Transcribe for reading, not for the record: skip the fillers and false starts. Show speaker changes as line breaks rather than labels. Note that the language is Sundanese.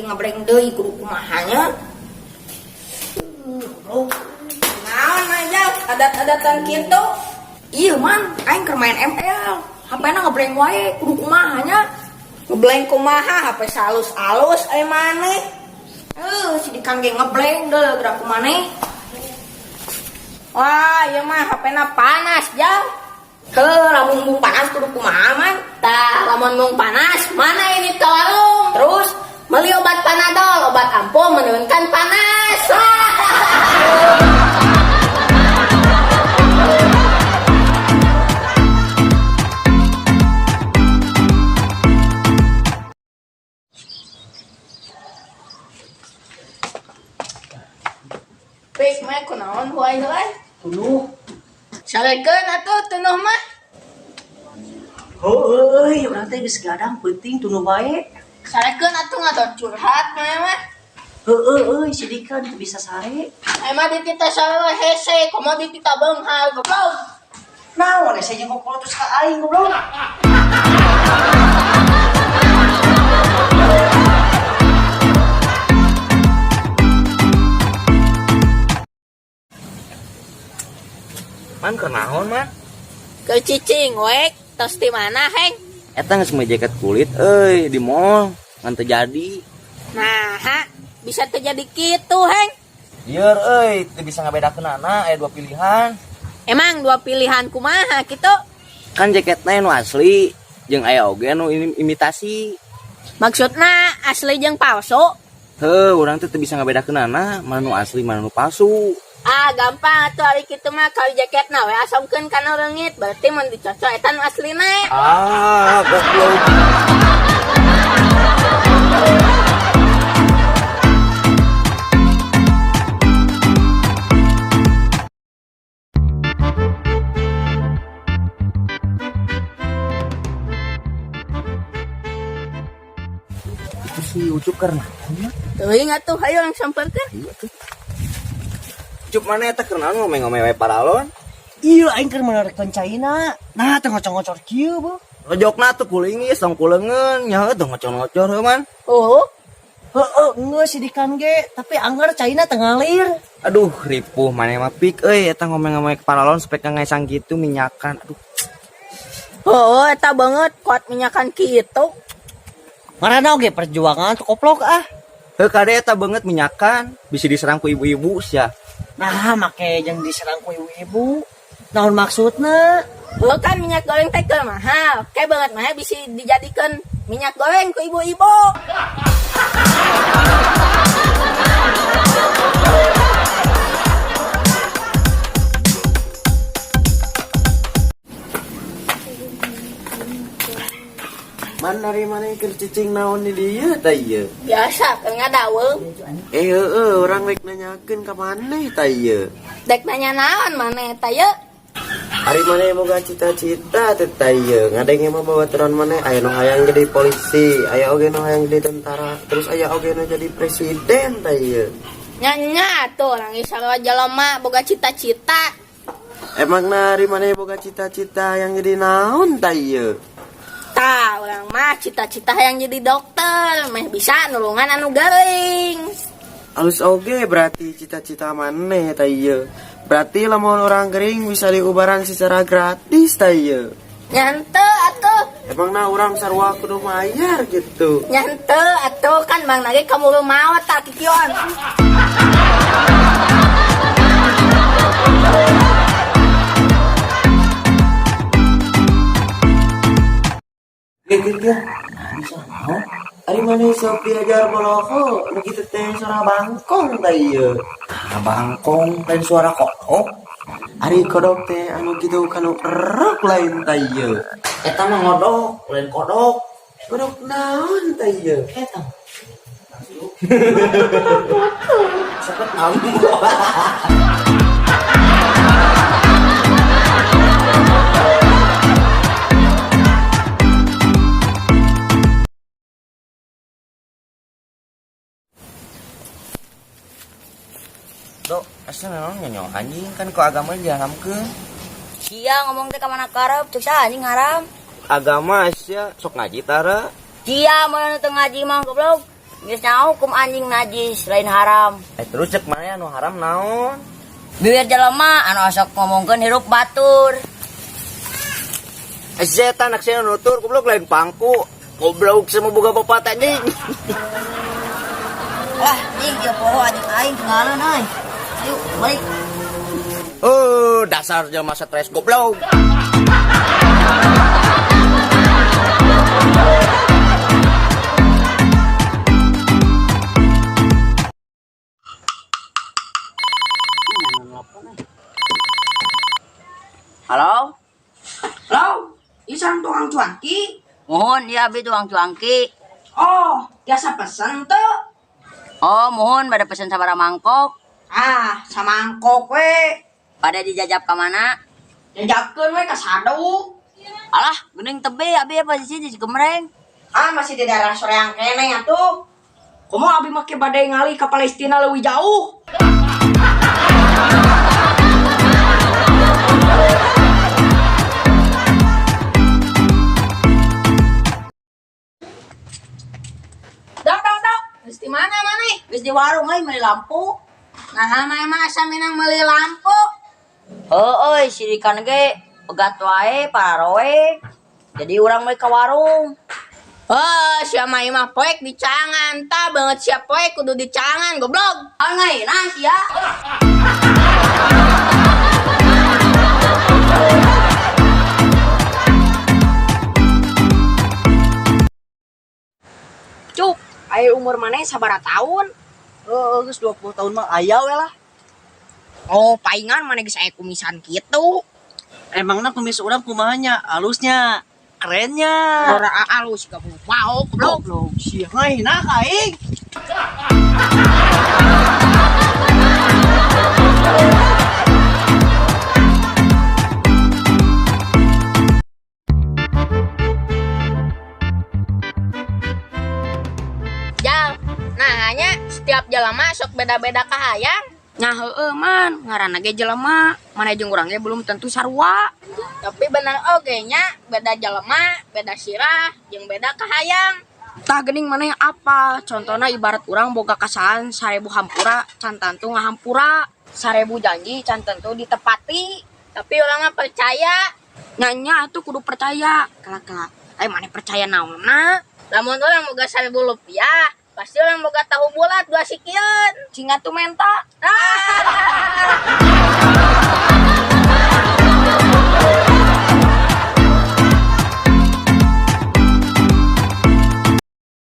Ngeblank deui kudu kumaha nya. Goblok.
Naon aja adat-adatan kitu.
Iya man, aing keur main ML. HP-na ngeblank wae, kudu kumaha nya.
Ngeblank kumaha HP salus-alus ai maneh.
Si Dikan ge ngeblank deui geura ku maneh.
Wah, ieu mah HP-na panas jauh.
Heuh, lamun mung panas kudu kumaha man?
Tah, lamun mung panas, mana ini ke warung?
Terus
beli obat Panadol, obat ampuh menurunkan panas. Pik mah kunaon huai heulai?
Tunuh.
Sarekeun atuh tunuh mah.
Heueuy, urang teh geus gadang penting tunuh wae.
Sarekeun atuh ngadon curhat mah mah.
Heueuh euy, si Dika teu bisa sare.
Emang ditita sarewa hese, komo ditita beunghar goblok.
Naon hese jeung kokolot terus ka aing goblok.
Man keur naon man?
Ke cicing wek, tos di mana heng?
Eta geus meuli jaket kulit euy di mall, ngan teu jadi.
Nah, ha, bisa terjadi kitu heng.
Lieur euy, teu bisa ngabedakeunana aya dua pilihan.
Emang dua pilihan kumaha kitu?
Kan jaketna nu asli jeung aya oge nu imitasi.
Maksudna asli jeung palsu?
Heuh, urang teh teu bisa ngabedakeunana mana nu asli mana nu palsu.
Ah, gampang atuh ari kitu mah kali jaketna we asomkeun kana reungit, berarti mun dicocok eta nu aslina.
Ah, goblok. Itu si Ucup karena
Teuing atuh hayu langsung samperkeun.
Iya tuh. Ucup mana eta keur naon ngomeng-ngomeng we paralon?
Iya, aing keur menarik caina. Nah, teu ngocor-ngocor kieu, Bu.
Rojokna tuh kulingis tong kuleungeun, nya teu ngocor-ngocor heuh man.
Oh,
Heueuh, geus si Dikan ge, tapi anggar caina teu ngalir.
Aduh, ripuh maneh mah pik euy eta ngomeng-ngomeng paralon sampe ka ngaisang kitu minyakan. Aduh.
Oh, eta banget kuat minyakan kitu.
Marana oge perjuangan tuh koplok ah.
Heuh kade eta banget minyakan, bisa diserang ku ibu-ibu sia.
Nah, make jeung diserang ku ibu-ibu. Naon maksudna?
Heuh kan minyak goreng teh keur mahal. Kayak banget mah bisa dijadikan minyak goreng ku ibu-ibu.
Man dari mana keur cicing naon di dieu tah ieu?
Biasa keur ngadaweung.
Heueuh, urang rek nanyakeun ka maneh tah ieu.
Dek nanya naon maneh tah ieu?
Ari maneh boga cita-cita teh tah ieu. Ngadenge mah babaturan maneh aya nu hayang jadi polisi, aya oge nu hayang jadi tentara, terus aya oge nu jadi presiden tah ieu.
Nya nya atuh urang ge sarua jelema boga cita-cita.
Emangna ari maneh boga cita-cita yang jadi naon tah ieu?
Tah, urang mah cita-cita hayang jadi dokter, meh bisa nulungan anu gering.
Alus oge berarti cita-cita maneh tah ieu. Berarti lamun orang gering bisa diubaran secara gratis tah ieu.
Nya henteu atuh.
Emangna urang sarua kudu mayar gitu.
Nya henteu atuh kan bang nage kamu maot tah kikion.
Gir, gir, gir. Nah, bisa mau. Ari maneh sok diajar boloho, nu kitu teh suara bangkong tah ieu.
Ah, bangkong lain suara kodok.
Ari kodok teh anu kitu kanu erok lain tah ieu.
Eta mah ngodok, lain kodok.
Kodok naon tah ieu?
Eta. Sepet ngamuk. Dok, asal naon nyonyong anjing kan ku agama diharamkeun.
Sia ngomong teh ka mana karep, cek saha anjing haram.
Agama sia sok ngaji tara.
Sia mun teu ngaji mah goblok.
Geus nyaho hukum anjing najis lain haram.
Eh terus cek maneh anu haram naon?
Bibir jelema anu osok ngomongkeun hirup batur.
Eh setan anak saya nutur goblok lain pangku. Goblok semua boga bapak anjing.
Lah, nih dia poho anjing aing tinggalan euy. Ayo, balik.
Oh, dasar jelema stres goblok.
Halo?
Halo, ieu sareng tukang cuanki.
Mohon ya abi tukang cuangki.
Oh, biasa pesen tuh.
Oh, mohon pada pesen sabaraha mangkok.
Ah, samangkok we.
Pada dijajap ka mana?
Jajapkeun we ka sadu.
Alah, geuning tebe abi apa posisi di Cigemreng.
Ah, masih di daerah Soreang kene atuh. Komo abi make badai ngalih ke Palestina leuwih jauh.
Dok, dok, dok. Geus di mana maneh?
Geus di warung euy meuli lampu.
Nah, maneh mah asa minang meuli lampu.
Heueuy, sirikan ge pegat wae pararoek. Jadi urang meuli ka warung.
Oh, sia mah ieu mah poek dicangan. Tah banget sia poek kudu dicangan, goblok.
Angai nah sia.
Cuk, ayo umur maneh sabaraha tahun?
Oh, geus 20 tahun mah aya we lah.
Oh, paingan maneh geus aya kumisan kitu.
Emangna kumis urang kumaha nya? Alusnya, kerennya.
Ora alus gak mau goblok.
Goblok, sia ngahina ka aing.
Jal, nah hanya setiap jelema sok beda-beda kahayang.
Nah heueuh man, ngaranna ge jelema, maneh jeung urang ge belum tentu sarua.
Tapi bener oge nya beda jelema, beda sirah, jeung beda kahayang.
Tah geuning maneh apa? Contohna ibarat urang boga kasalahan 1000 hampura, can tantu ngahampura. 1000 janji can tentu ditepati.
Tapi urang mah percaya,
Nya atuh kudu percaya. Kala-kala. Ayo maneh percaya naonna?
lamun urang boga 1000 rupiah, pasti urang boga tahu bulat dua sikieun.
Cing atuh menta.
Ah.